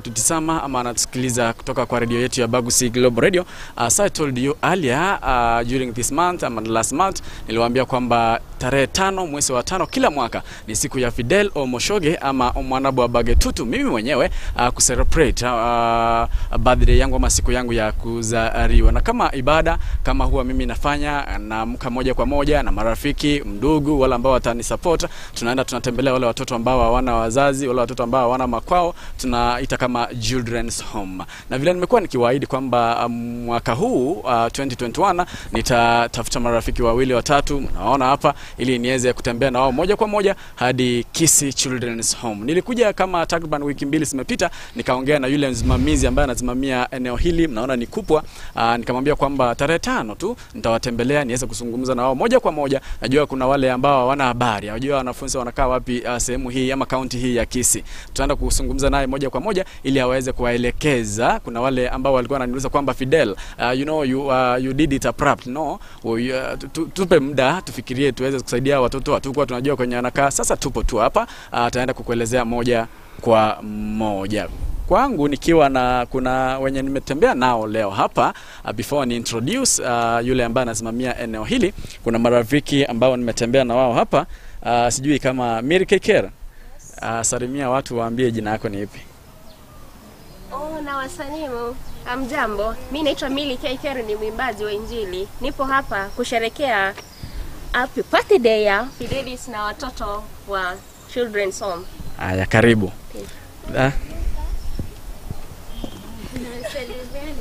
anatutizama ama anatusikiliza kutoka kwa redio yetu ya Bagusi Global Radio. As I told you earlier, during this month ama last month niliwaambia kwamba tarehe 5 mwezi wa 5 kila mwaka ni siku ya Fidel Omoshoge ama Omwanabu wa Bagetutu, mimi mwenyewe kucelebrate birthday yangu ama siku yangu ya kuzaliwa, na kama ibada kama huwa mimi nafanya naamka moja kwa moja na marafiki, ndugu, wale ambao watanisupport, tunaenda tunatembelea wale watoto ambao hawana wazazi, wale watoto ambao hawana makwao, tunaita kama children's home. Na vile nimekuwa nikiwaahidi kwamba mwaka huu 2021 nitatafuta marafiki wawili watatu, mnaona hapa, ili niweze kutembea na wao moja kwa moja hadi Kisii Children's Home. Nilikuja kama takriban wiki mbili zimepita, nikaongea na yule msimamizi ambaye anasimamia eneo hili, mnaona ni kubwa. Nikamwambia kwamba tarehe 5 tu nitawatembelea niweze kuzungumza na wao moja kwa moja. Najua kuna wale ambao hawana habari, hawajui wanafunzi wanakaa wapi, sehemu hii ama kaunti hii ya Kisii. Tutaenda kuzungumza naye moja kwa moja ili aweze kuwaelekeza. Kuna wale ambao walikuwa wananiuliza kwamba Fidel, you know you did it abrupt. No, tupe muda tufikirie tuweze kusaidia watoto, hatukuwa tunajua kwenye wanakaa. Sasa tupo tu hapa, ataenda kukuelezea moja kwa moja. Kwangu nikiwa na kuna wenye nimetembea nao leo hapa, before ni introduce yule ambaye anasimamia eneo hili, kuna marafiki ambao nimetembea na wao hapa. Sijui kama Mary Keker, salimia watu waambie jina yako ni ipi. Oh, na wasalimu. Amjambo, mi naitwa Milly Keker, ni mwimbaji wa Injili. Nipo hapa kusherekea happy birthday ya Fidelis na watoto wa Children's Home. Haya, karibu. Nawasalimia,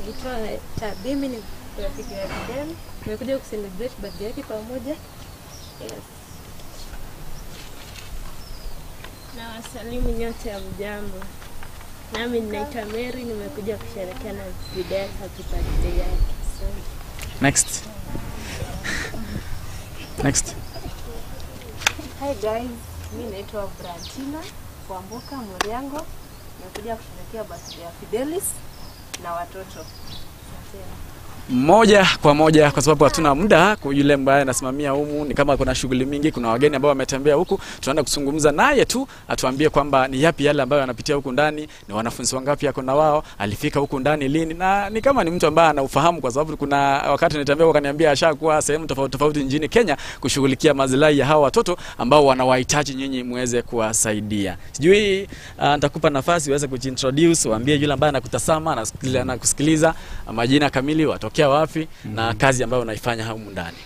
naitwa Tabimi, ni rafiki wa Fidel. Tumekuja kucelebrate birthday yake pamoja. Yes. Nawasalimu nyote, hamjambo. Nami ninaitwa Mary, nimekuja kusherehekea na Fidel happy birthday yake. Next. Next. Hi guys, mi naitwa Brantina Wamboka Muriango. Nimekuja kusherehekea birthday ya Fidelis na watoto. Moja kwa moja kwa sababu hatuna muda, yule ambaye anasimamia humu ni kama kuna shughuli mingi, kuna wageni ambao wametembea huku, tunaenda kuzungumza naye tu atuambie kwamba ni yapi yale ambayo anapitia huku ndani, ni wanafunzi wangapi yako na wao, alifika huku ndani lini, na ni kama ni mtu ambaye anaufahamu, kwa sababu kuna wakati nitembea wakaniambia ashakuwa sehemu tofauti tofauti nchini Kenya kushughulikia maslahi ya hawa watoto ambao wanawahitaji nyinyi muweze kuwasaidia. Sijui nitakupa nafasi uweze kujiintroduce, uambie yule ambaye anakutazama, anakusikiliza majina kamili, watokea wapi na kazi ambayo unaifanya humu ndani.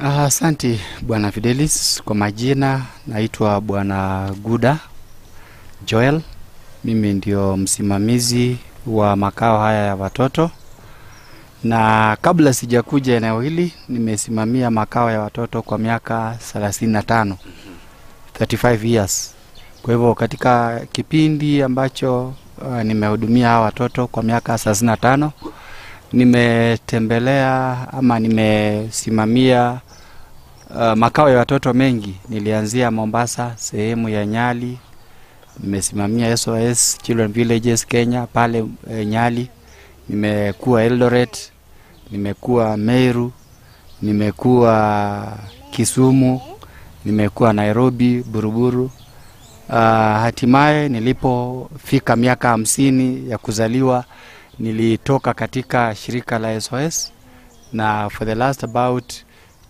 Asante Bwana Fidelis. Kwa majina naitwa Bwana Guda Joel. Mimi ndio msimamizi wa makao haya ya watoto, na kabla sijakuja eneo hili nimesimamia makao ya watoto kwa miaka 35, 35 years. Kwa hivyo katika kipindi ambacho nimehudumia hawa watoto kwa miaka 35, nimetembelea ama nimesimamia makao ya watoto mengi. Nilianzia Mombasa, sehemu ya Nyali, nimesimamia SOS Children Villages Kenya pale Nyali, nimekuwa Eldoret, nimekuwa Meru, nimekuwa Kisumu, nimekuwa Nairobi, Buruburu. Hatimaye nilipofika miaka 50 ya kuzaliwa nilitoka katika shirika la SOS, na for the last about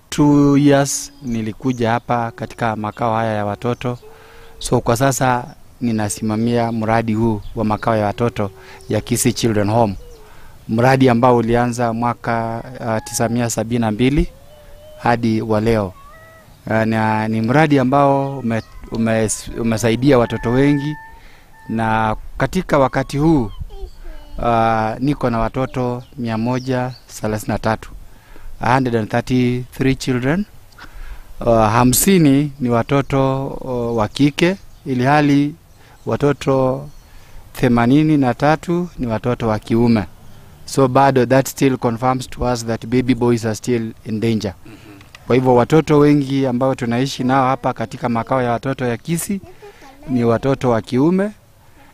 2 years nilikuja hapa katika makao haya ya watoto. So kwa sasa ninasimamia mradi huu wa makao ya watoto ya Kisii Children Home, mradi ambao ulianza mwaka 972 hadi wa leo. Na ni mradi ambao umesaidia watoto wengi, na katika wakati huu niko na watoto 133, 133 children. 50 ni watoto wa kike, ilhali watoto 83 ni watoto wa kiume. So bado that still confirms to us that baby boys are still in danger. Kwa hivyo watoto wengi ambao tunaishi nao hapa katika makao ya watoto ya Kisii ni watoto wa kiume,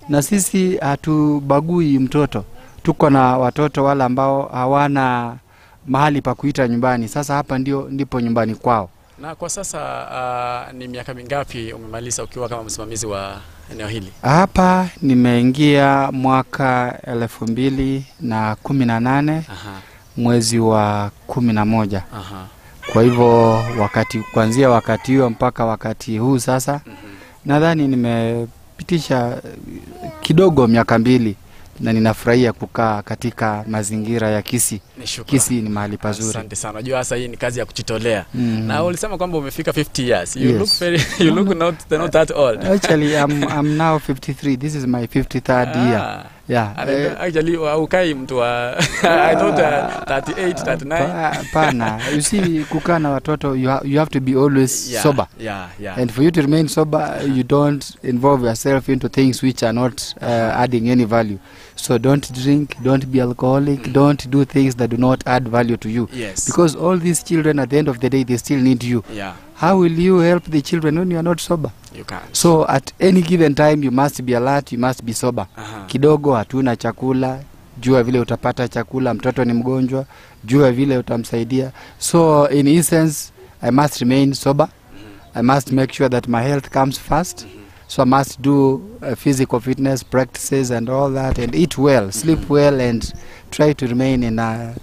na sisi hatubagui mtoto. Tuko na watoto wale ambao hawana mahali pa kuita nyumbani. Sasa hapa ndipo nyumbani kwao. Na kwa sasa ni miaka mingapi umemaliza ukiwa kama msimamizi wa eneo hili? Hapa nimeingia mwaka 2018 mwezi wa 11. Kwa hivyo wakati kuanzia wakati huo mpaka wakati huu sasa, nadhani nimepitisha kidogo miaka 2 na ninafurahia kukaa katika mazingira ya Kisii. Ni shukrani. Kisii ni mahali pazuri. Asante sana. Unajua sasa hii ni kazi ya kujitolea. Na ulisema kwamba umefika 50 years. You Yes. look very you look not that old. Actually, I'm now 53. This is my 53rd year. Yeah. And actually ukai mtu wa I thought 38, 39. Pana. You see, kukaa na watoto you have to be always sober. And for you to remain sober, you don't involve yourself into things which are not adding any value. So don't drink, don't be alcoholic, don't do things that do not add value to you. Because all these children, at the end of the day, they still need you. How will you help the children when you are not sober? You can't. So at any given time, you must be alert, you must be sober. Kidogo hatuna chakula, jua vile utapata chakula, mtoto ni mgonjwa, jua vile utamsaidia. So in essence, I must remain sober. I must make sure that my health comes first. So I must do physical fitness practices and all that, and eat well, sleep well, and try to remain in a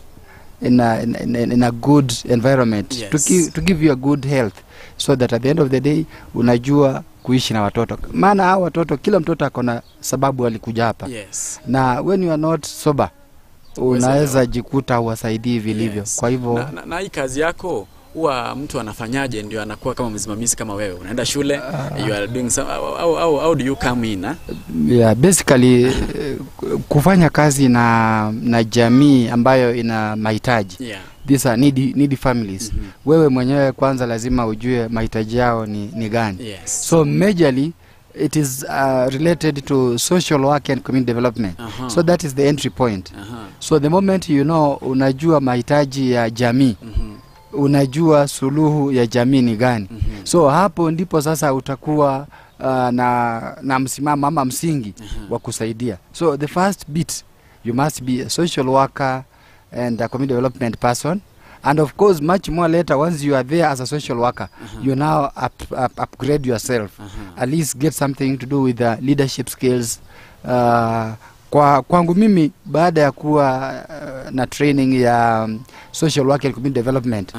good environment to give you a good health, so that at the end of the day unajua kuishi na watoto. Maana hao watoto, kila mtoto ako na sababu alikuja hapa. Na when you are not sober, unaweza jikuta huwasaidii vilivyo. Kwa hivyo Na hii kazi yako huwa mtu anafanyaje ndio anakuwa kama msimamizi kama wewe? Unaenda shule, you are doing some, how do you come in? Yeah, basically kufanya kazi na jamii ambayo ina mahitaji. These are needy families. Wewe mwenyewe kwanza lazima ujue mahitaji yao ni gani. So majorly it is related to social work and community development. So that is the entry point. So the moment you know, unajua mahitaji ya jamii, unajua suluhu ya jamii ni gani. So hapo ndipo sasa utakuwa na msimamo ama msingi wa kusaidia. So the first bit, you must be a social worker and a community development person. And of course, much more later, once you are there as a social worker, you now upgrade yourself. At least get something to do with the leadership skills. Kwangu mimi, baada ya kuwa na training ya social work and community development,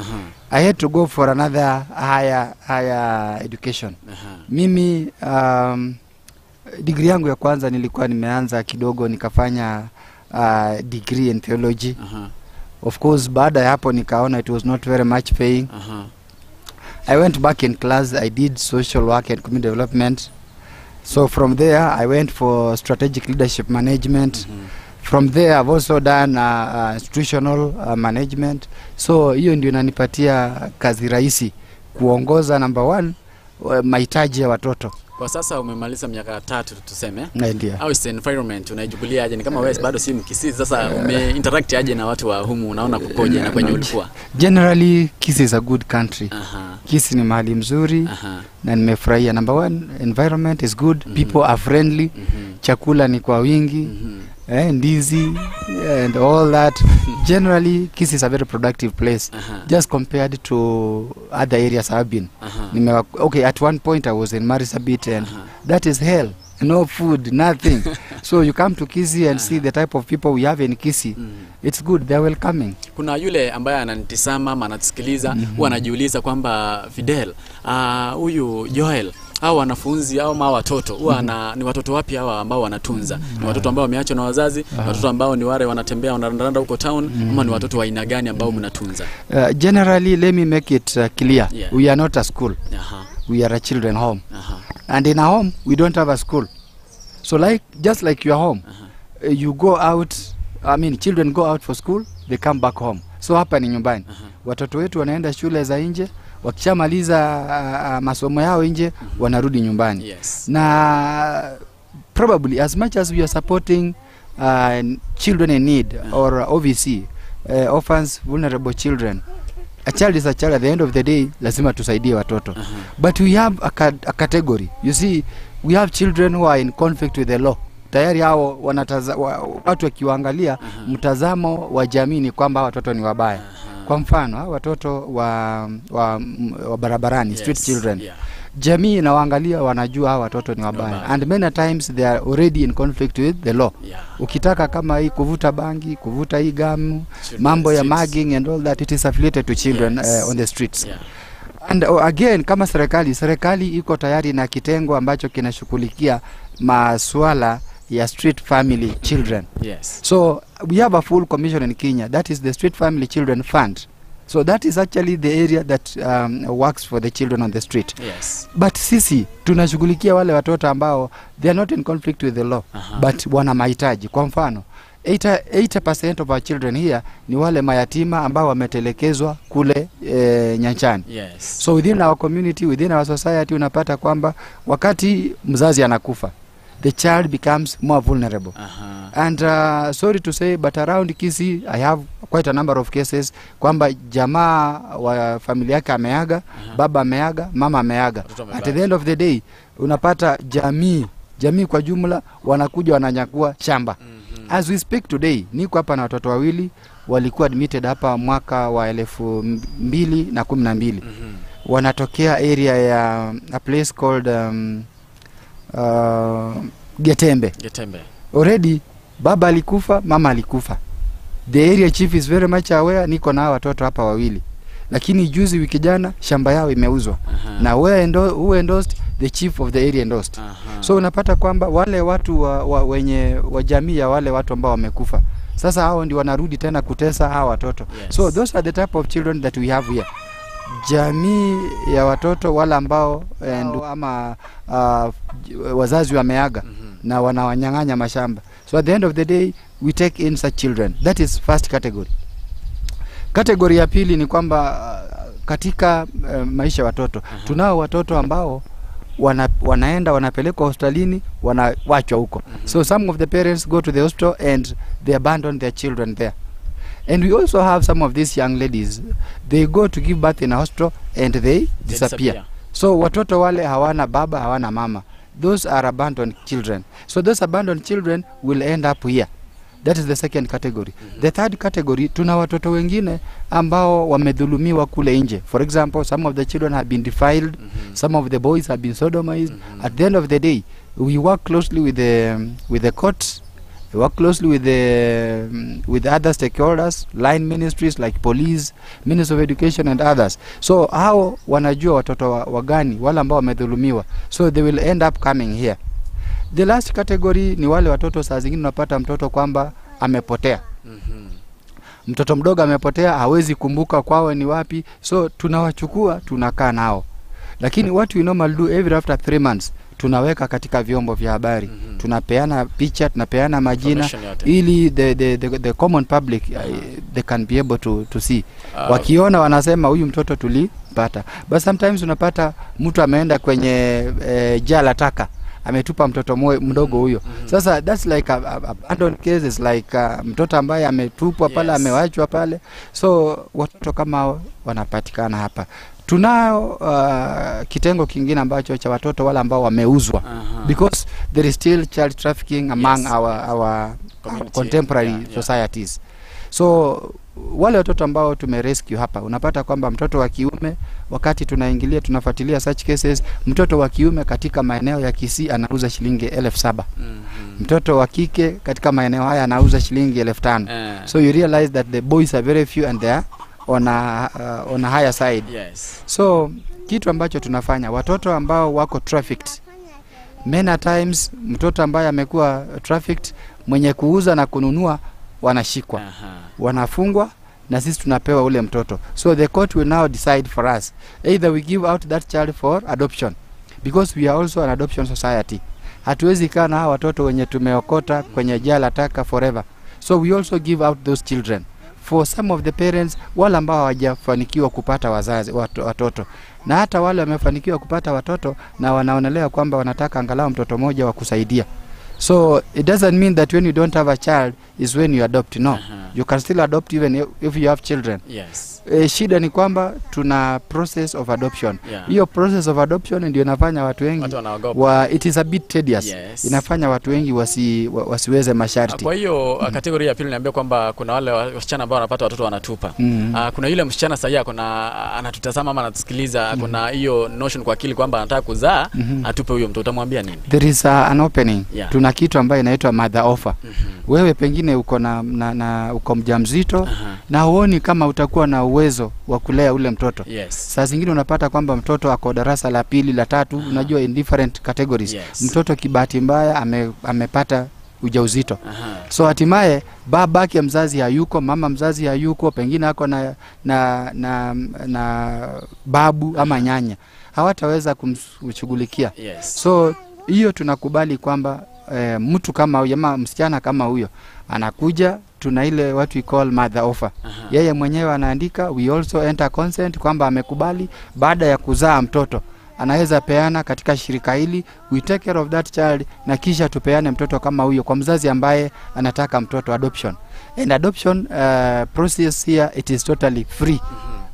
I had to go for another higher education. Mimi degree yangu ya kwanza nilikuwa nimeanza kidogo, nikafanya degree in theology. Of course, baada ya hapo nikaona it was not very much paying. I went back in class, I did social work and community development. So from there, I went for strategic leadership management. From there, I've also done institutional management. So hiyo ndio inanipatia kazi rahisi kuongoza number one, mahitaji ya watoto. Kwa sasa umemaliza miaka 3 tuseme. Ndio. How is the environment unaichukulia aje? Ni kama wewe bado si Mkisii, sasa umeinteract aje na watu wa humu, unaona kukoje na kwenye ulikuwa? Generally, Kisii is a good country. Kisii ni mahali mzuri. Na nimefurahia. Number one, environment is good. People are friendly. Chakula ni kwa wingi. Ndizi and all that. Generally, Kisii is a very productive place. Just compared to other areas I've been. At one point I was in Marsabit and that is hell. No food, nothing. So you come to Kisii and see the type of people we have in Kisii. It's good, they're welcoming. Kuna yule ambaye ananitizama ama anatusikiliza, huwa anajiuliza kwamba Fidel, huyu Joel, hao wanafunzi au ma watoto huwa ni watoto wapi hawa ambao wanatunza? Ni watoto ambao wameachwa na wazazi, watoto ambao ni wale wanatembea wanarandaranda huko town, ama ni watoto wa aina gani ambao mnatunza? Generally, let me make it clear. We are not a school. We are a children home. And in a home, we don't have a school. So just like your home, you go out, I mean, children go out for school, they come back home. So hapa ni nyumbani. Watoto wetu wanaenda shule za nje, wakishamaliza masomo yao nje, wanarudi nyumbani. Na probably as much as we are supporting children in need or OVC, orphans, vulnerable children, a child is a child. At the end of the day, lazima tusaidie watoto. But we have a category. You see, we have children who are in conflict with the law. Tayari hao watu wakiwaangalia, mtazamo wa jamii ni kwamba watoto ni wabaya. Kwa mfano, hao watoto wa barabarani, street children. Jamii inawaangalia, wanajua hawa watoto ni wabaya, Wabaya. and many times they are already in conflict with the law. Yeah. Ukitaka kama hii kuvuta bangi, kuvuta hii gamu, Children mambo ya streets. mugging and all that, it is affiliated to children Yes. on the streets. Yeah. And again kama serikali iko tayari na kitengo ambacho kinashughulikia masuala ya street family children. Yes. So we have a full commission in Kenya that is the Street Family Children Fund. So that is actually the area that works for the children on the street. Yes. But sisi tunashughulikia wale watoto ambao they are not in conflict with the law. Aha. But wana mahitaji. Kwa mfano 80% of our children here ni wale mayatima ambao wametelekezwa kule nyanchani. Yes. So within our community, within our society unapata kwamba wakati mzazi anakufa, the child becomes more vulnerable. Aha. And sorry to say but around Kisii I have quite a number of cases kwamba jamaa wa familia yake ameaga, baba ameaga, mama ameaga. Watoto At wamebaki. the end of the day unapata jamii kwa jumla wanakuja wananyakua shamba. As we speak today, niko hapa na watoto wawili walikuwa admitted hapa mwaka wa 2012. Wanatokea area ya a place called Getembe. Getembe. Already baba alikufa, mama alikufa. The area chief is very much aware, niko na hawa watoto hapa wawili, lakini juzi wiki jana shamba yao imeuzwa. Aha. Na who endorsed? The chief of the area endorsed. Aha. So unapata kwamba wale watu wa wenye wa jamii ya wale watu ambao wamekufa sasa hao ndio wanarudi tena kutesa hawa watoto. Yes. So those are the type of children that we have here. Jamii ya watoto wale ambao ama wazazi wameaga na wanawanyang'anya mashamba. So at the end of the day we take in such children. That is first category. Category ya pili ni kwamba katika maisha ya watoto tunao watoto ambao wanaenda wanapelekwa hospitalini, wanawachwa huko. So some of the parents go to the hospital and they abandon their children there. And we also have some of these young ladies, they go to give birth in a hospital and they disappear. Disappear. So watoto wale hawana baba, hawana mama. Those are abandoned children. So those abandoned children will end up here. That is the second category. The third category, tuna watoto wengine ambao wamedhulumiwa kule nje. For example, some of the children have been defiled, some of the boys have been sodomized. At the end of the day, we work closely with the courts, we work closely with other stakeholders, line ministries like police, Ministry of Education and others. So hao wanajua watoto wagani wale ambao wamedhulumiwa. So they will end up coming here. The last category ni wale watoto saa zingine unapata mtoto kwamba amepotea. Mtoto mdogo amepotea, hawezi kumbuka kwao ni wapi. So tunawachukua, tunakaa nao. Lakini what we normally do every after 3 months, tunaweka katika vyombo vya habari. Tunapeana picha, tunapeana majina Information yote. ili the common public they can be able to see. Wakiona wanasema huyu mtoto tulipata. But sometimes unapata mtu ameenda kwenye jaa la taka, ametupa mtoto mdogo huyo. Sasa that's like a abandoned case, is like mtoto ambaye ametupwa pale, amewachwa pale. So watoto kama hao wanapatikana hapa. Tunao kitengo kingine ambacho cha watoto wale ambao wameuzwa. Because there is still child trafficking among our Community. contemporary societies. So wale watoto ambao tumerescue hapa, unapata kwamba mtoto wa kiume, wakati tunaingilia tunafuatilia such cases, mtoto wa kiume katika maeneo ya Kisii anauza shilingi 7,000. Mtoto wa kike katika maeneo haya anauza shilingi 5,000. So you realize that the boys are very few and they are on a higher side. So kitu ambacho tunafanya, watoto ambao wako trafficked, many times mtoto ambaye amekuwa trafficked, mwenye kuuza na kununua wanashikwa, wanafungwa, na sisi tunapewa ule mtoto. So the court will now decide for us, either we give out that child for adoption, because we are also an adoption society. Hatuwezi kaa na hawa watoto wenye tumeokota kwenye jaa la taka forever. So we also give out those children for some of the parents, wale ambao hawajafanikiwa kupata wazazi, watoto, na hata wale wamefanikiwa kupata watoto na wanaonelea kwamba wanataka angalau mtoto mmoja wa kusaidia. So it doesn't mean that when you don't have a child is when you adopt. No. You can still adopt even if you have children. Eh, shida ni kwamba tuna process of adoption. Yeah. Hiyo process of adoption ndio inafanya watu wengi Watu wanaogopa. wa, it is a bit tedious. Yes. Inafanya watu wengi wasiweze masharti. Kwa hiyo kategori ya pili niambia kwamba kuna wale wasichana ambao wanapata watoto wanatupa. Kuna yule msichana sahii ako na anatutazama ama anatusikiliza, kuna hiyo notion kwa akili kwamba anataka kuzaa, atupe huyo mtoto, utamwambia nini? There is an opening. Yeah. Tuna kitu ambayo inaitwa mother offer. Wewe pengine uko na uko mjamzito na huoni kama utakuwa na uwezo wa kulea ule mtoto. Yes. Saa zingine unapata kwamba mtoto ako darasa la pili la tatu, unajua in different categories. Yes. Mtoto kibahati mbaya amepata ujauzito. Aha. So hatimaye babake mzazi hayuko, mama mzazi hayuko, pengine ako na babu ama nyanya, hawataweza kumshughulikia. Yes. So hiyo tunakubali kwamba mtu kama huyo ama msichana kama huyo anakuja, tuna ile what we call mother offer. Yeye mwenyewe anaandika, we also enter consent kwamba amekubali baada ya kuzaa mtoto anaweza peana katika shirika hili, we take care of that child, na kisha tupeane mtoto kama huyo kwa mzazi ambaye anataka mtoto adoption. And adoption process here it is totally free.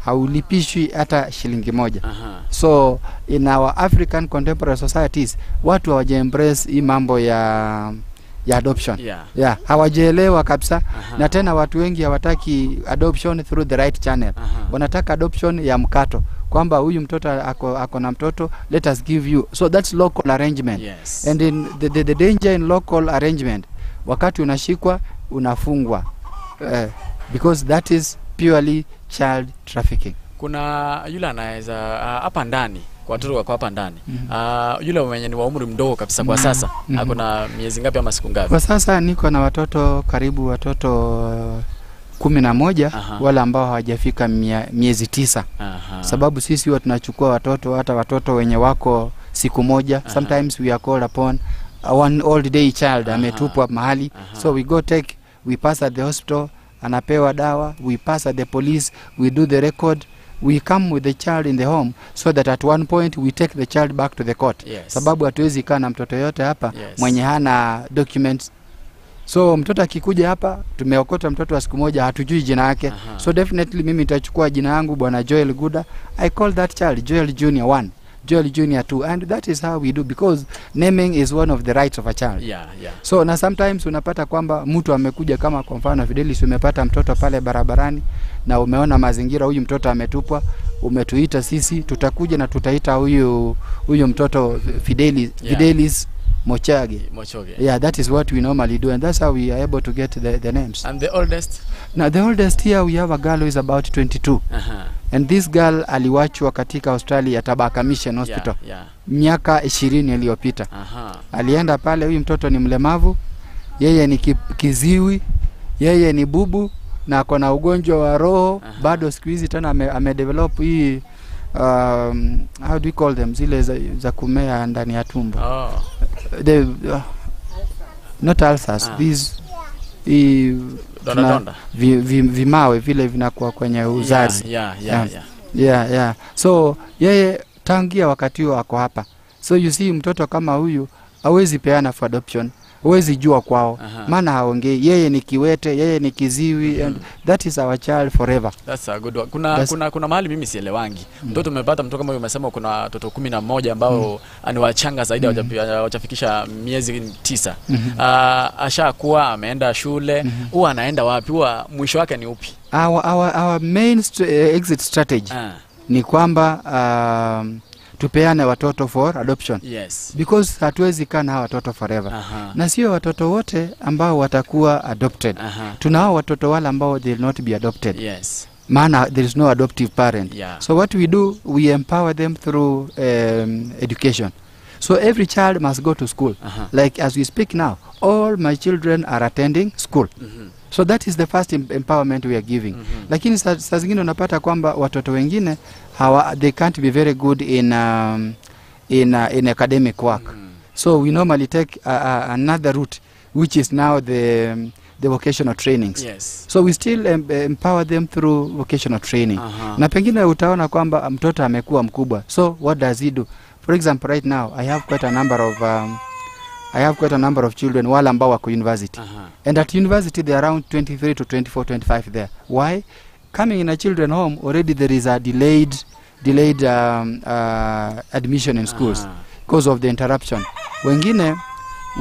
Haulipishwi hata shilingi moja. Aha. So in our African contemporary societies watu hawaja embrace hii mambo ya adoption. Yeah. Yeah, hawajaelewa kabisa. Aha. Na tena watu wengi hawataki adoption through the right channel. Aha. Wanataka adoption ya mkato kwamba huyu mtoto ako na mtoto, let us give you. So that's local arrangement. Yes. And in the danger in local arrangement, wakati unashikwa unafungwa, because that is purely child trafficking. Kuna yule anaweza hapa ndani kwa watoto wako hapa ndani, yule mwenye ni wa umri mdogo kabisa kwa sasa, ako na miezi ngapi ama siku ngapi? Kwa sasa niko na watoto karibu watoto 11 wale ambao hawajafika miezi 9. Aha. Sababu sisi huwa tunachukua watoto hata watoto wenye wako siku moja. Sometimes we are called upon a one old day child ametupwa mahali. So we go take, we pass at the hospital, anapewa dawa, we pass at the police, we do the record, we come with the child in the home so that at one point we take the child back to the court. Yes. Sababu hatuwezi kaa na mtoto yote hapa Yes. mwenye hana documents. So mtoto akikuja hapa, tumeokota mtoto wa siku moja, hatujui jina yake. Aha. So definitely mimi nitachukua jina yangu Bwana Joel Guda. I call that child Joel Junior 1, Joel Junior 2, and that is how we do, because naming is one of the rights of a child. Yeah, yeah. So na sometimes unapata kwamba mtu amekuja, kama kwa mfano Fidelis, umepata mtoto pale barabarani na umeona mazingira, huyu mtoto ametupwa, umetuita sisi, tutakuja na tutaita huyu mtoto Fidelis, Yeah. Fidelis Mochage. Mochoge. Yeah, that is what we normally do, and that's how we are able to get the names. And the oldest? Now the oldest here we have a girl who is about 22. Aha. And this girl aliwachwa katika hospitali ya Tabaka Mission Hospital. Yeah, yeah. Miaka 20 iliyopita. Aha. Alienda pale, huyu mtoto ni mlemavu, yeye ni kiziwi, yeye ni bubu na ako na ugonjwa wa roho. Aha. Bado siku hizi tena amedevelop hii how do we call them, zile za kumea ndani ya tumbo. Oh. Not ulcers, these Donda, donda. Vimawe vile vinakuwa kwenye uzazi. Yeah. So yeye tangia wakati huo ako hapa. So you see, mtoto kama huyu hawezi peana for adoption, huwezi jua kwao. Maana haongei, yeye ni kiwete, yeye ni kiziwi, and that is our child forever. That's a good one. Kuna mahali mimi sielewangi. Mtoto umepata mtoto kama huyo, umesema kuna watoto 11 ambao ni wachanga zaidi, hawajafikisha miezi 9. Ashakuwa ameenda shule, huwa anaenda wapi? Huwa mwisho wake ni upi? Our main exit strategy ni kwamba tupeane watoto for adoption. Yes. Because hatuwezi kaa na hawa watoto forever. Aha. Na sio watoto wote ambao watakuwa adopted. Aha. Tuna hao watoto wale ambao they will not be adopted. Yes. Maana there is no adoptive parent. Yeah. So what we do, we empower them through education. So every child must go to school. Aha. Like as we speak now, all my children are attending school. So that is the first empowerment we are giving. Lakini saa zingine unapata kwamba watoto wengine they can't be very good in academic work. So we normally take another route, which is now the vocational trainings. Yes. So we still empower them through vocational training. Aha. Na pengine utaona kwamba mtoto amekuwa mkubwa. So what does he do? For example, right now I have quite a number of I have quite a number of children wale ambao wako university. Aha. And at university they are around 23 to 24, 25 there. Why? Coming in a children home already there is a delayed delayed um, uh, admission in schools Aha. because of the interruption. Wengine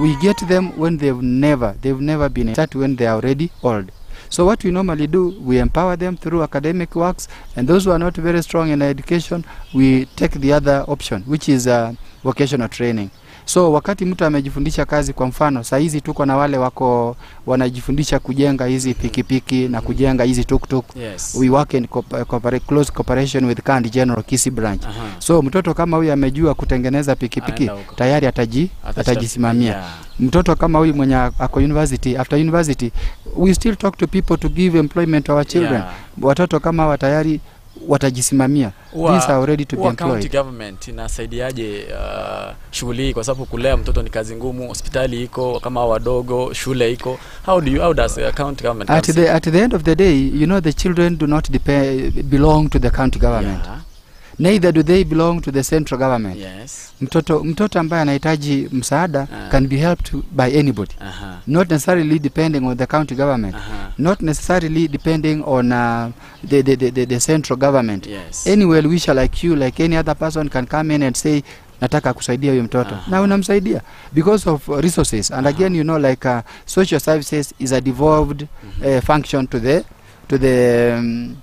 we get them when they've never they've never been start when they are already old. So what we normally do, we empower them through academic works, and those who are not very strong in education, we take the other option which is uh, vocational training. So wakati mtu amejifundisha kazi, kwa mfano saa hizi tuko na wale wako wanajifundisha kujenga hizi pikipiki na kujenga hizi tuktuk. Yes. We work in coopera- close cooperation with Kandi General Kisii branch. Aha. So mtoto kama huyu amejua kutengeneza pikipiki Anaenda huko. tayari ataji, Atachita- atajisimamia. Yeah. Mtoto kama huyu mwenye ako university, after university we still talk to people to give employment to our children. Yeah. Watoto kama hawa tayari watajisimamia. Huwa- These are already to be huwa county employed. government inasaidiaje uh, shughuli hii kwa sababu kulea mtoto ni kazi ngumu, hospitali iko kama wadogo, shule iko. How do you, how does uh, county government At comes the, at the end of the day, you know, the children do not depend, belong to the county in? government. Yeah. Neither do they belong to the central government. Yes. Mtoto, mtoto ambaye anahitaji msaada Ah. can be helped by anybody. Aha. Not necessarily depending on the county government. Aha. Not necessarily depending on uh, the, the, the, the, the central government. Yes. Any well wisher like you, like any other person can come in and say nataka kusaidia huyu mtoto Aha. na unamsaidia because of uh, resources and again you know like uh, social services is a devolved uh, function to the to the um,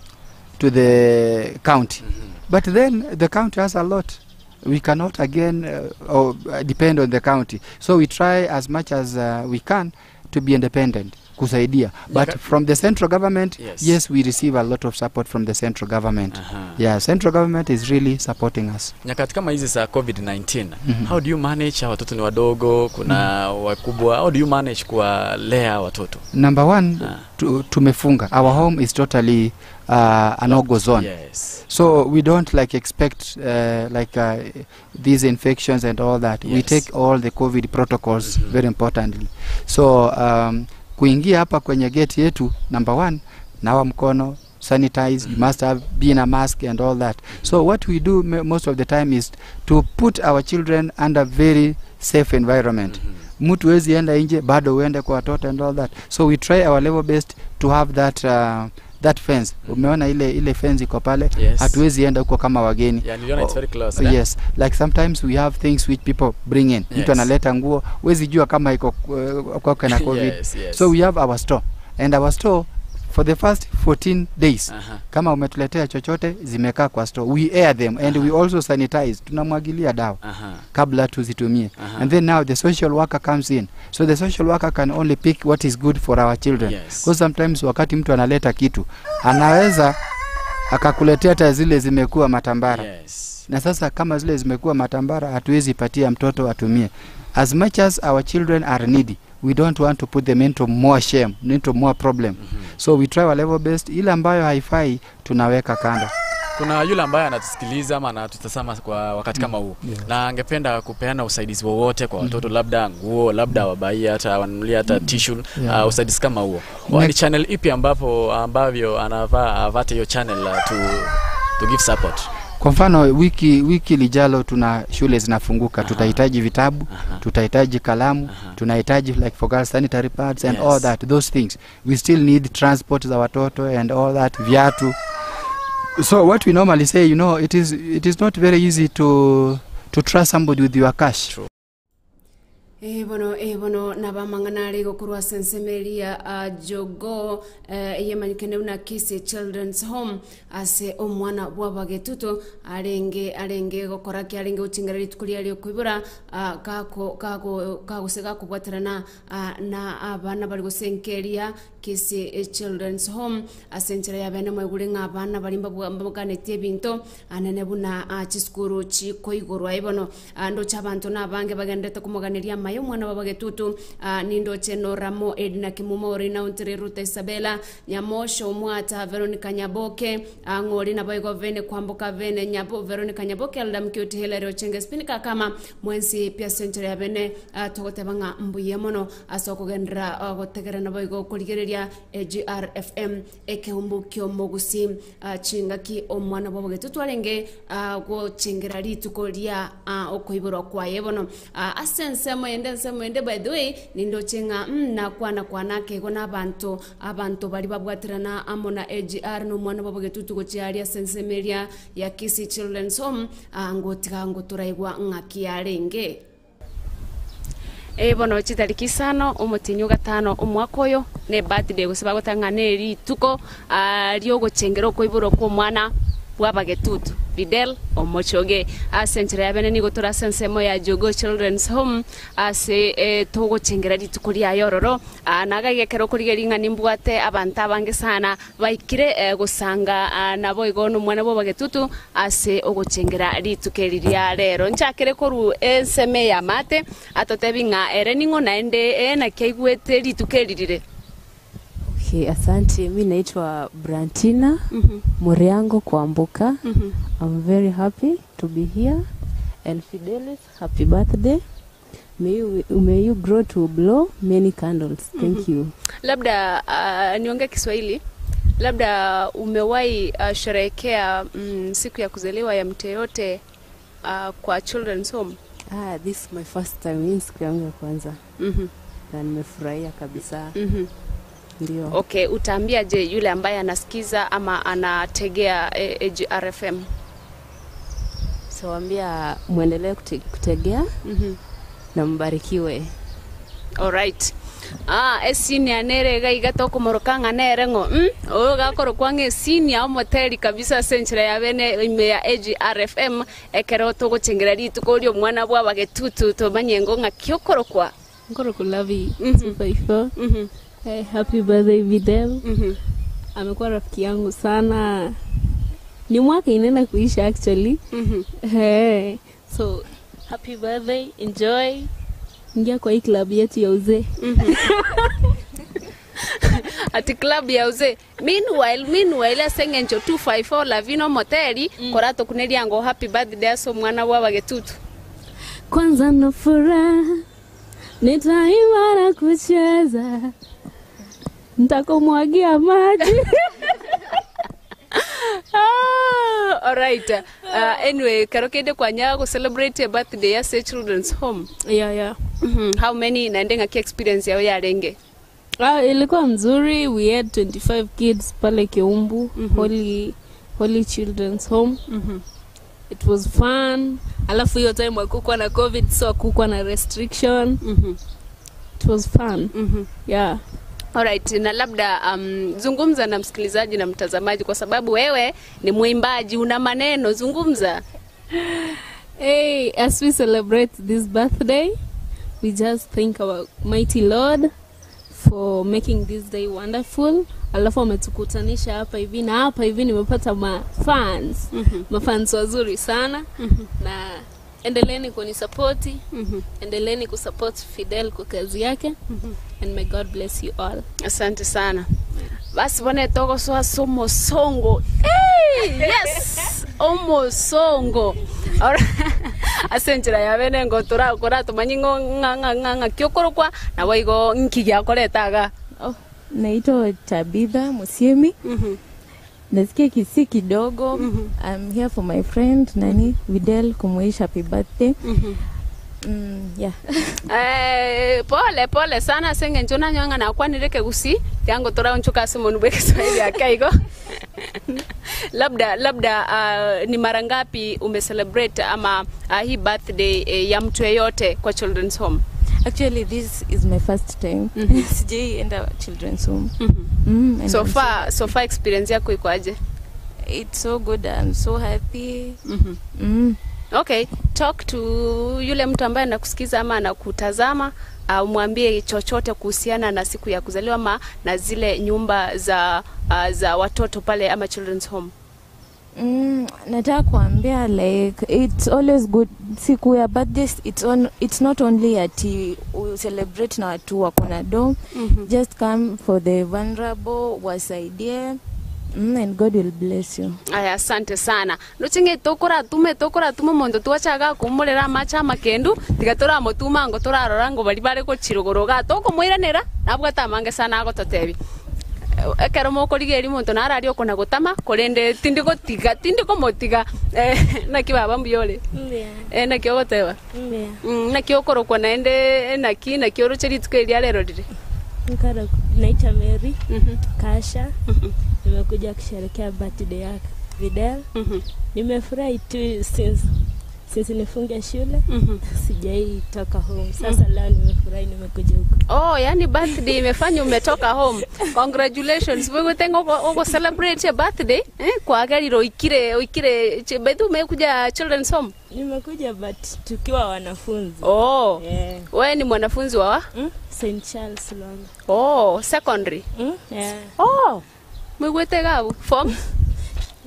to the county but then the county has a lot we cannot again uh, or, uh, depend on the county so we try as much as uh, we can to be independent kusaidia but Nyaka- from the central government Yes. yes we receive a lot of support from the central government Aha. yeah central government is really supporting us Nyakati kama hizi za COVID-19, Mhm. how do you manage? Hawa watoto ni wadogo, kuna wakubwa. How do you manage kuwalea watoto? number one Ah. tu, tumefunga our home is totally uh, a no-go zone Yes. so we don't like expect uh, like uh, these infections and all that we Yes. take all the covid protocols Mhm. very importantly so um, kuingia hapa kwenye gate yetu number one nawa mkono sanitize you must have be in a mask and all that so what we do mo- most of the time is to put our children under very safe environment mtu wezi enda nje bado uende kwa watoto and all that so we try our level best to have that uh, that fence umeona ile ile fence iko pale Yes. hatuwezi enda huko kama wageni Yeah, niliona it's Oh, very close. eh? yes like sometimes we have things which people bring in Yes. mtu analeta nguo huwezi jua kama iko uh, kwake na covid Yes, yes. so we have our store and our store for the first 14 days Aha. kama umetuletea chochote zimekaa kwa store we air them and we also sanitize tunamwagilia dawa Aha. kabla tuzitumie Aha. and then now the social worker comes in so the social worker can only pick what is good for our children Yes. because sometimes wakati mtu analeta kitu anaweza akakuletea hata zile zimekuwa matambara Yes. na sasa kama zile zimekuwa matambara hatuwezi patia mtoto atumie as much as our children are needy we don't want to put them into more shame into more problem mm-hmm. so we try our level best ile ambayo haifai tunaweka kando Kuna yule ambaye anatusikiliza ama anatutazama kwa wakati kama huu Yes. na angependa kupeana usaidizi wowote kwa watoto, labda nguo, labda wabaie hata wanunulie hata tissue Yeah. uh, usaidizi kama huo. Ne- Ni channel ipi ambapo ambavyo anavaa avate hiyo channel uh, to, to give support? kwa mfano wiki wiki lijalo tuna shule zinafunguka Aha. tutahitaji vitabu Aha. tutahitaji kalamu Aha. tunahitaji like for girls sanitary pads and Yes. all that those things we still need transport za watoto and all that viatu so what we normally say you know it is it is not very easy to to trust somebody with your cash True. Eh, bono eh, bono nabamang'ana are gokorwa ase ensemo eria ah, jogo eh, eyemanyikene buna Kisii Children's Home ase omwana bwa abagetutu arenge arenge gokora ki arenge gochingera rituko riaria riokoibora ah, gako kago kagose gakobwaterana ah, na abana bari gose enkeria Kisii eh, Children's Home ase enchera ya bene mwaigure ng'a abana bari mbabwa- mbabaganetie ebinto anene buna ah, chisukuru chikoigorwa ebono Ah, ndoche abanto na abange bagendete komoganeria amaye omwana babagetutu ah, nindoche noramo edna kimuma ori nauntere ruta isabela nyamosho omwata veronica nyaboke ah, ng'ori naboigo vene kwamboka vene nyabo veronica nyaboke alda mkiuti hilary ochenge spinika kama mwensi pia century ya bene ah, togoteba ng'a mbuya mono ase okogendera ah, gotegera naboigo okorigereria grfm ekeumbu kiomogusi ah, chingaki omwana bwabogetutu arenge ah, gochengera rituko ria ah, okoiborwa kwaye bono Ah, ase ensemo. naende ensemo ende by the way nindoche ng'a mm nakwana kwana akeigo na abanto abanto baria babwaterana amo na AGR na omwana bwabo Getutu gochia aria ase ensemo eria ya Kisii Children's Home aa ngotiga ngotoraigwa ng'aki yarenge. Ee bono chitariki isano omotienyi o gatano omwaka oyo ne birthday gose bagoteba ng'a ne rituko riogochengera okoiborwa kw'omwana bw'abagetutu Fidel Omochoge. Ase enchera ya bene nigo tore ase ensemo ya Jogoo Children's Home ase togochengera rituko riaye ororo. Nagaiga ekero okorigereria ng'a nimbwate abanto abange sana Baikire gosanga naboigo nomwana bw'abagetutu ase ogochengera rituko eri ria rero. Nchakere korwa ensemo ey'amate, atotebi ng'a ere ning'o naende naki aigwete rituko eri rire. Okay, asante. Mi naitwa Brantina Muriango Kwamboka. I'm very happy to be here. And Fidelis, happy birthday. May you, may you grow to blow many candles. Thank you. Labda niongee Kiswahili. Labda umewahi sherehekea siku ya kuzaliwa ya mtu yeyote kwa Children's Home? Ah, this is my first time. Hii ni siku yangu ya kwanza. Na nimefurahia kabisa. Ndio. Okay, utaambia je yule ambaye anasikiza ama anategea AGRFM? Tawaambia muendelee kutegea na mbarikiwe. Alright. Ah, esenior nere iga iga tokomoroka ng'a nere ng'o mm? Oyo gakorokwa ng'a esenior omoteri kabisa ase enchera ya bene ime ya AGRFM ekero togochengera rituko ria omwana bwa abagetutu tomanye ngo ng'aki okorokwa. Nkorokwa Lavi 254. Hey, happy birthday Videl. Amekuwa rafiki yangu sana. Ni mwaka inaenda kuisha actually. Hey, so happy birthday, enjoy. Ingia kwa hii club yetu ya uzee. Ati club ya uzee. Meanwhile, meanwhile ase eng'encho 254 Lavino Moteri koratokuneria ngo happy birthday ase omwana bwa abagetutu. Kwanza na furaha nitaimba na kucheza, nitakumwagia maji. Ah, alright. Anyway, kero kende kwanya go celebrate a birthday ase Children's Home. Yeah. How many naende ng'aki experience yao yarenge? Ah, ilikuwa mzuri. We had 25 kids pale Keumbu, Holy Children's Home. It was fun. Alafu hiyo time hakukuwa na COVID, so hakukuwa na restriction. It was fun. Yeah. Alright, na labda zungumza na msikilizaji na mtazamaji kwa sababu wewe ni mwimbaji, una maneno, zungumza. Hey, as we celebrate this birthday, we just thank our mighty Lord for making this day wonderful. Alafu ametukutanisha hapa hivi na hapa hivi nimepata mafans. Mafans wazuri sana. Na endeleeni kunisapoti. Endeleeni kusupport Fidel kwa kazi yake. And may God bless you all. Asante sana. Basi bwana togosoa omosongo. Hey, yes, omosongo. Ase enchera ya bene ngo torakora tomanyi ng'o ng'a ng'a ng'a ng'a kiokorokwa nabo igo nki giakoreta iga. Oh, naitwa Tabitha Musiemi. Nasikia kisi kidogo. I'm here for my friend nani Videl kumuwish happy birthday. Yeah. Pole pole sana ase eng'encho nanywa ng'a nakwanire ekegusii tiango toraonchoka ase omonwe bwa ekeswahili ake igo. Labda ni mara ngapi umecelebrate ama hii birthday ya mtu yeyote kwa Children's Home? Actually, this is my first time. Sijaienda Children's Home. And So I'm far, so far experience yako iko aje? It's so good. I'm so happy. Okay, talk to yule mtu ambaye anakusikiza ama anakutazama, umwambie chochote kuhusiana na siku ya kuzaliwa ama na zile nyumba za watoto pale ama Children's Home. Nataka kuambia like it's always good siku ya birthday, it's not only ati u celebrate na watu wako na do. Just come for the vulnerable, wasaidie. And God will bless you. Aya, asante sana. Nochinge tokoratume tokoratuma omonto twachaga kumorera amache amakendu tiga toramotuma ngo torarora ngo bari bare gochirogoro iga tokomoiranera nabwate amange sana agototebi. Ekero mokorigereria omonto naro aria okona gotama, korende tindi gotiga, tindi komotiga. Naki baba mbuya ore? Mbuya. Naki ogoteba? Mbuya. Naki okorokwa naende naki, naki oroche rituko eri ria rero rire? Nkarokwa, naitwa Mary Kasha, nimekuja kusherehekea birthday ya Fidel. Nimefurahi tu since since nifunge shule sijai toka home. Sasa leo nimefurahi nimekuja huku. Oh, yani birthday imefanya umetoka home. Congratulations. Wewe ng'o ugo celebrate birthday eh kwagerire oikire oikire by the way umekuja children's home. Nimekuja but tukiwa wanafunzi. Oh. Yeah. Wewe ni mwanafunzi wa? Mm? St. Charles Lwanga. Oh, secondary. Mm? Yeah. Oh. Mwigwete gabu form?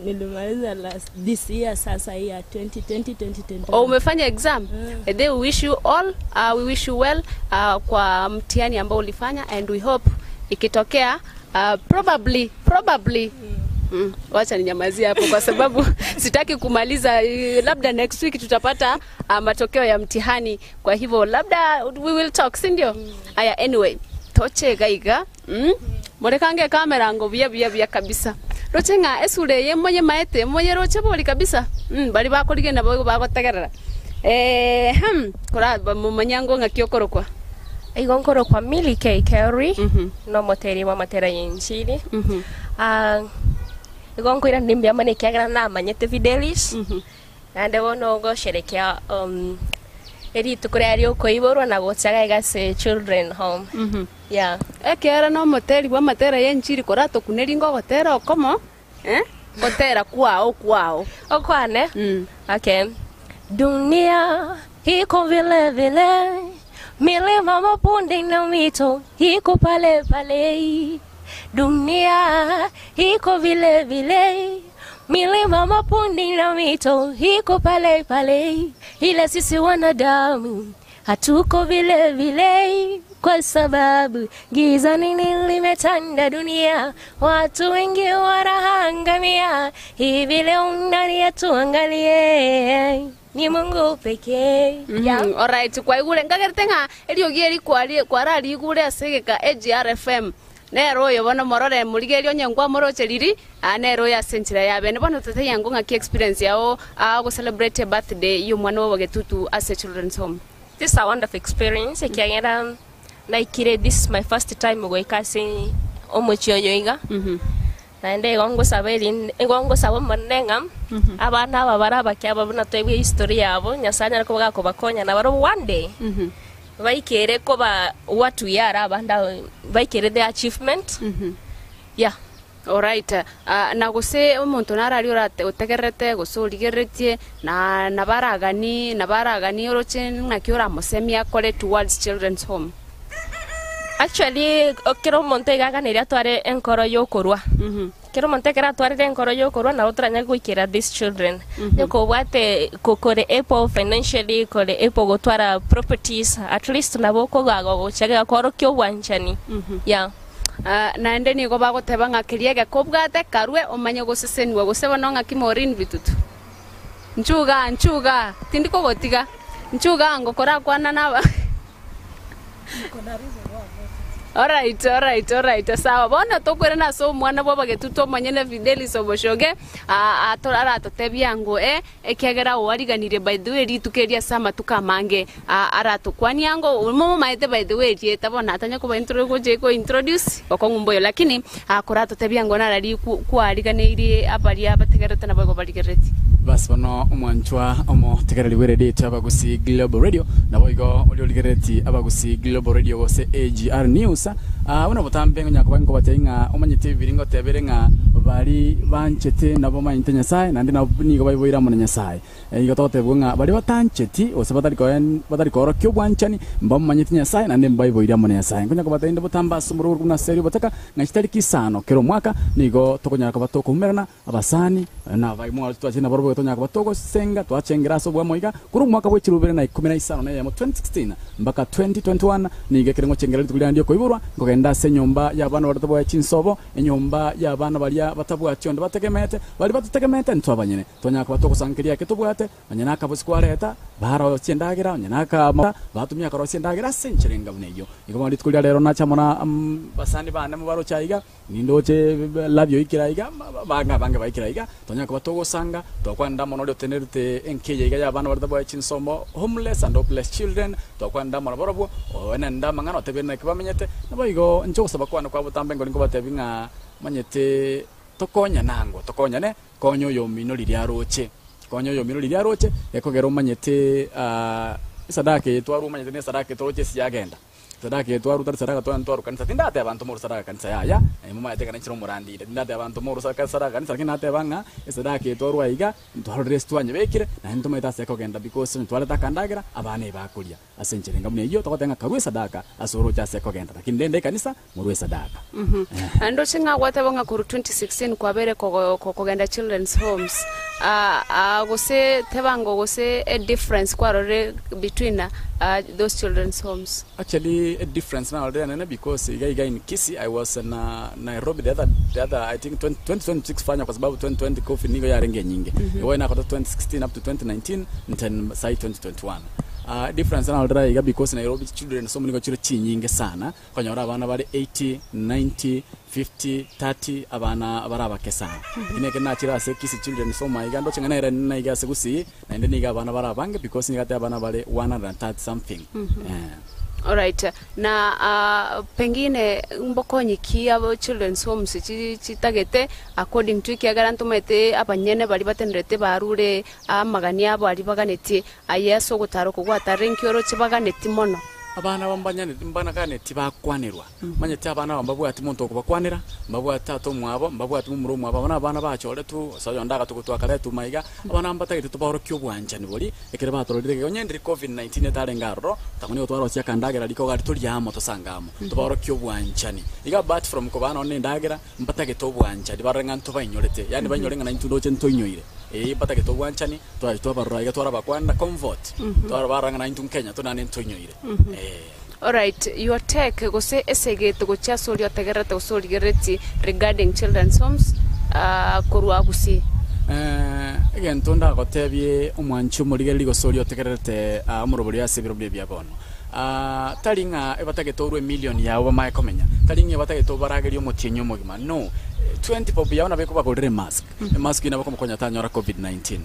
Nilimaliza last this year sasa hii ya 2020 2021. Oh, umefanya exam? Mm. They wish you all, we wish you well kwa mtihani ambao ulifanya and we hope ikitokea probably probably wacha ninyamazie hapo kwa sababu sitaki kumaliza. Labda next week tutapata matokeo ya mtihani, kwa hivyo labda we will talk, si ndio? Aya, anyway toche gaiga murekange kamera ngo buya buya buya kabisa roche ng'a esure eye moye maete moye roche bori kabisa bari bakorigena boigo bagotegerera kora mumanyango ng'aki okorokwa Igo nkorokwa Milly K Kerry no moteri wa matera ya injili. Igo nkwira ndi mbuya mono ekiagera namanyete Fidelis naende bono ogosherekea erituko riaria riokoiborwa na gochaga iga ase children home. Yeah. Ekera no moteri bwa matera ya injili koratokuneri ngogotera okomo gotera kwao kwao okwane. Okay. Dunia iko vile vile, milima mabonde na mito iko pale pale. Dunia iko vile vile, milima mabonde na mito iko pale pale, ila sisi wanadamu hatuko vile vile, kwa sababu giza nini limetanda dunia, watu wengi wanahangamia. Hivi leo nani atuangalie? Ni Mungu pekee. Yeah. Alright, kwa igure ngagerete ng'a eriogi eri kwari kwararigure ase egeka AGRFM nero oyo bono morore morigerio onye nkwamoroche riri nero oyo ase enchera ya bene bono totaiya ngo ng'aki experience yao go celebrate birthday ya omwana obo getutu ase children's home. This is a wonderful experience. Ekiagera naikire, this is my first time goika ase omochie oyo iga. Naende igo ngosaba eri igo ngosaba omonene ng'a abana aba bare abake aba buna twaigwa history yabo Nyasaye anyare koba gakobakonya nabaro one day baikere koba what we are abande aba baikere the achievement. Yeah. Alright. Na gose omonto narari orate otegererete gose origereretie na nabaragani nabaragani oroche ng'aki oramosemia akore towards children's home. Actually kero omonto iga aganire atware enkoro yokorwa. Kero omonto ekero atwarire enkoro yokorwa nabo toranyare goikera these children. Nyokobwate kore able financially kore able gotwara properties at least nabo okogaga gochagera kworokia obwanchani. Yeah. Naende nigo bagoteba ng'a keria egekobwate karue omanye gosesenigwa gose bono ng'aki Maureen bitutu. Nchuga nchuga tindi kogotiga nchuga ngokorakwana naba Alright, alright, alright. Sawa. Bono tokwerana ase omwana bwa abagetutu omonyene Fidelis Oboshoge aratotebia ngo ekiagera owariganirie by the way rituko eri ase amatuko amange aratokwania ngo momomaete by the way erieta bono atanya koba intro gocha ko introduce okong'u mboyo lakini koratotebia ngo narari kwariganeirie abaria bategerete nabo igo barigereti. Basi bono omwanchwa omotegereri bwa eredio yaito Abagusi Global Radio nabo igo oria origerereti Abagusi Global Radio gose AGR News buna botambe ngonya koba nkobatebia ng'a omanyete ebibiri ngotebere ng'a bari banchete nabo bamanyete Nyasaye naende nabo nigo baiboire amo na Nyasaye. Igo togotebigwa ng'a baria batancheti gose batari koen batari koorokia obwanchani mbamomanyeti Nyasaye naende mbaiboire amo na Nyasaye. Nkonya kobatebia inde botambe ase omorworo buna ase erio botaka ng'a chitariki isano kera omwaka nigo tokonyara koba tokoumerana abasani na abaimwa twachire nabarobwo tonyara koba togosenga twachengera ase obwamo iga korwa omwaka bwe chirubere na ikomi na isano na eyemo 2016 mpaka 2021 nigo ekere ngochengera rituko riane riokoiborwa nkogenda ase enyomba y'abana baria toboe chinsobo enyomba y'abana baria. Abatabwati onde bategemeete, baria batotegemeete intwe abanyene, twanyara koba togosangereria eke tobwate, onye nakabosi kwareta, barosie endagera, onye naka batumia korosia endagera ase enchera enga buna eyio. Igo bono rituko ria rero nache amo na abasani bane mobaroche aiga, nindoche Labi oikire aiga, abange abange baikire aiga, twanyara koba togosanga, twakwanera amo noria otenerete enka eye iga y'abana baria batabwati chinsomo, homeless and hopeless children, twakwanera amo nabarobwo, oenende amang'ana otebie naki bamenyete, naboigo inche ogosaba kwane kwa botambe nkori nkobatebia ng'a Manyete tokonyane ango, tokonyane, konya oyomino riria aroche, konya oyomino riria aroche, gekogera omanyete esadaka eye twarwa omanyete nesadaka etoroche ase yagenda, esadaka eye twarwa tari sadaka twa twarwa kanisa, tindateba abanto morwe sadaka kanisa yaya, naye momanyete ekero inche nomorandi inde, tindateba abanto morwe sadaka kanisa lakini nateba ng'a esadaka eye twarwa aiga, ntwarorire ase twanyebekire, naende ntomanyete ase ekogenda because onye twareta akandagera, abana ebakoria. Ase enchera enga buna eyio, togoteba ng'a karue esadaka ase oroche ase ekogenda, lakini rende ekanisa morue esadaka. Naende oche ng'a gwateba ng'a korwa 2016 kwabeire kogo kogenda children's homes, gose teba gose e difference kwarorire between those children's homes. Actually e difference narorire enene because iga iga in Kisii I was na Nairobi the other the other I think 20 2026 fanya kwa sababu 2020 covid nigo yarenge enyinge. Igo nakota 2016 up to 2019 then sai 2021. Difference narorire aiga because Nairobi children's home nigo chire chinyinge sana, okonyora abana bare 80, 90, 50, 30 abana bare abake sana. Lakini ekero nachire ase Kisii children's home aiga ndoche ng'a nere enene aiga ase Gusii, naende nigo abana bare abange because nigo ate abana bare 130 something eh. Alright, na pengine mbokonyi ki abo children's homes chitagete according to ekiagera ntomaete abanyene baria batenerete barure amagani abo aria baganetie Aye ase ogotara oko gwatarire inki oroche baganeti mono? Abana aba mbanaganeti bakwanerwa. Manyete abana aba mbabwati monto okobakwanera, mbabwati tata omwabo, mbabwati momura omwabo. Aba nabana bachoretwe, gose oyonde agatugutwa akaretwa maiga. Abana aba mbatagete tobaorokie obwanchani boria, ekero batororire iga. Onye ndiri covid 19 etarenge aroro, tang'u nigo twarosia akandagera riko gari torie amo tosange amo. Tobaorokie obwanchani. Iga apart from kobaa nonye na endagera, Mbatagete obwanchani, barore ng'a ntobainyorete, yaani bainyore ng'a naintwe ndoche ntoinyoire. Ee, mbatagete obwanchani, tware twabarora iga twarabakwanera comfort, twarabara ng'a naintwe Nkenya tore naende ntoinyoire. Ee. Alright, your take gose esegete gochia ase oria otegererete gose origereretie regarding children's homes korwa Gusii. Egento ndagotebie omwanchi omorigereri gose oria otegererete omorobori ase ebiro buna ebi bia bono. Tari ng'a ebatagete orwe emillion yabo bamae komenya, tari ng'a ebatagete obaragerie omotienyi omogima, no. 20 bob yabo nabo ekobagorera emask, emask eyio nabo ekomokonya tanyora covid 19.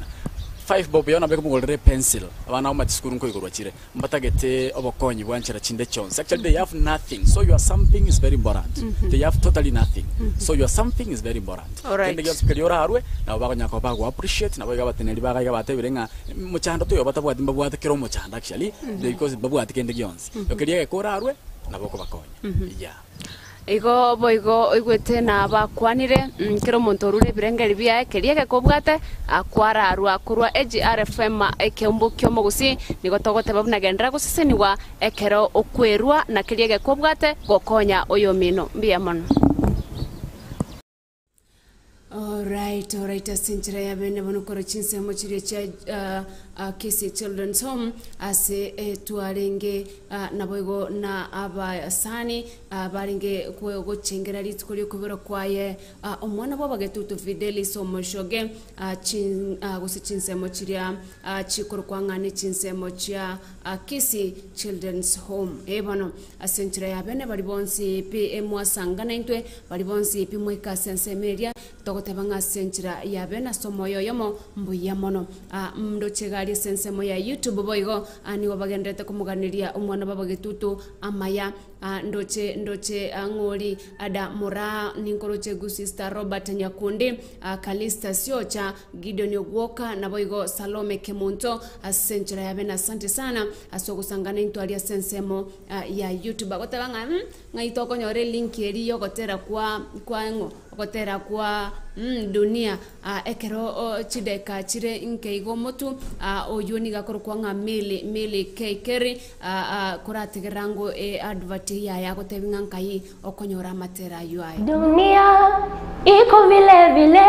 5 bob yabo nabo ekomogorera epencil, abana abwo chisukuru nkoigorwa chire, mbatagete obokonyi bwa nchera chinde chionsi. Actually they have nothing, so your something is very important. They have totally nothing, so your something is very important. Alright. Kende gionsi keria orarwe, nabo bakonyara koba bago appreciate, nabo iga abateneneri baga iga batebire ng'a Mochando toyo batabwati mbabwate kera omochando actually because mbabwati kende gionsi. Keria egeka orarwe nabo okobakonya. Yeah. Igo boigo oigwete na bakwanire, kera omonto orure ebirengeri biaye, keria egeka obwate, kwararwa korwa AGRFM ekeumbu ki'omogusii, nigo togoteba buna genderera gosesenigwa ekero okwerwa na keria egeka obwate gokonya oyomino. Mbuya mono. Alright, alright, ase enchera ya bene bono korwa chinsemo chiria chia uh, Kisii Children's Home ase eh, twarenge uh, naboigo na abasani uh, barenge kwe- gochengera rituko ri'okoiborwa kwaye uh, omwana bw'abagetutu Fidelis Omoshoge uh, chin, uh, gose chinsemo chiria uh, chikorokwa ng'a ne chinsemo chia uh, Kisii Children's Home. Eh bono ase enchera ya bene bari bonsi pi emwasangana intwe Baria bonsi pi moika ase ensemo eria, togoteba ng'a ase enchera y'abeene ase omoyo oyomo, mbuya mono. Aa, ndoche iga aria ase ensemo ya YouTube boigo, aa, nigo bagendererete komoganeria omwana baba getutu amaya. Aa, ndoche, ndoche aa, ng'ori Ada Moraa, ninkoroche good sister Robert Nyakundi, aa, Calista Siocha, Gideon Ogwoka, naboigo Salome Kemunto, ase enchera y'abeene asante sana ase ogosangana intwe aria ase ensemo aa, ya YouTube. Agoteba ng'a mm, Ng'ai tokonyora elinki eria y'ogotera kwa kwa ng'o? Ogotera kwa mm dunia ah, ekero oh chidakika chire nke igo omotu ah, oywo nigo akorokwa ng'a Milly Milly K Kerry ah, ah, korategerera ango e advert eyio yaye agotebi ng'a nkai okonyora amatera aywo aya. Dunia iko vile vile,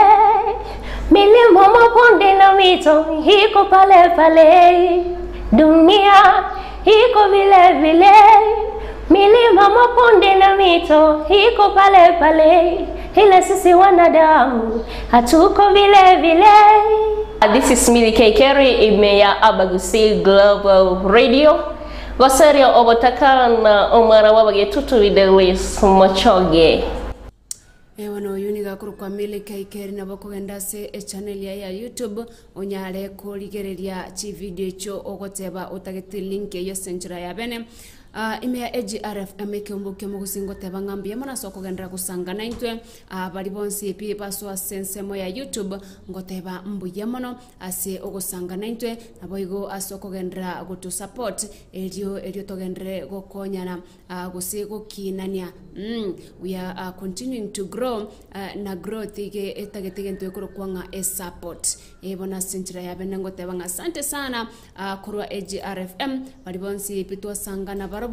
milima, mabonde na mito iko pale pale. Dunia iko vile vile, milima, mabonde na mito iko pale pale. ila sisi wanadamu hatuko vile vile. This is Millie K. Kerry, ime ya Abagusi Global Radio. Goserio obotakana omwana w'abagetutu Fidelis Mochoge. Ewana oyu niga akorokwa Milly K. Kerry nabo okogenda ase echannel yaye ya YouTube onyare korigereria chividio echio ogoteba otagete link eyio ase enchera ya bene. Ah, ime ya AGRFM ekeombo ki'omogusi ngoteba ng'a mbuya mono ase okogenderera gosanga naintwe ah, bari bonsi pi basoa ase ensemo ya YouTube ngoteba mbuya mono ase ogosanga naintwe naboigo ase okogenderera gotosupport erio erio togenderere gokonyana ah, gose gokinania mm, we are ah, continuing to grow ah, na growth ige etagete egento ekorokwa ng'a esupport. Eh, bono ase enchera ya bene ngoteba ng'a asante sana ah, korwa AGRFM bari bonsi pi twasanga nabarobwo.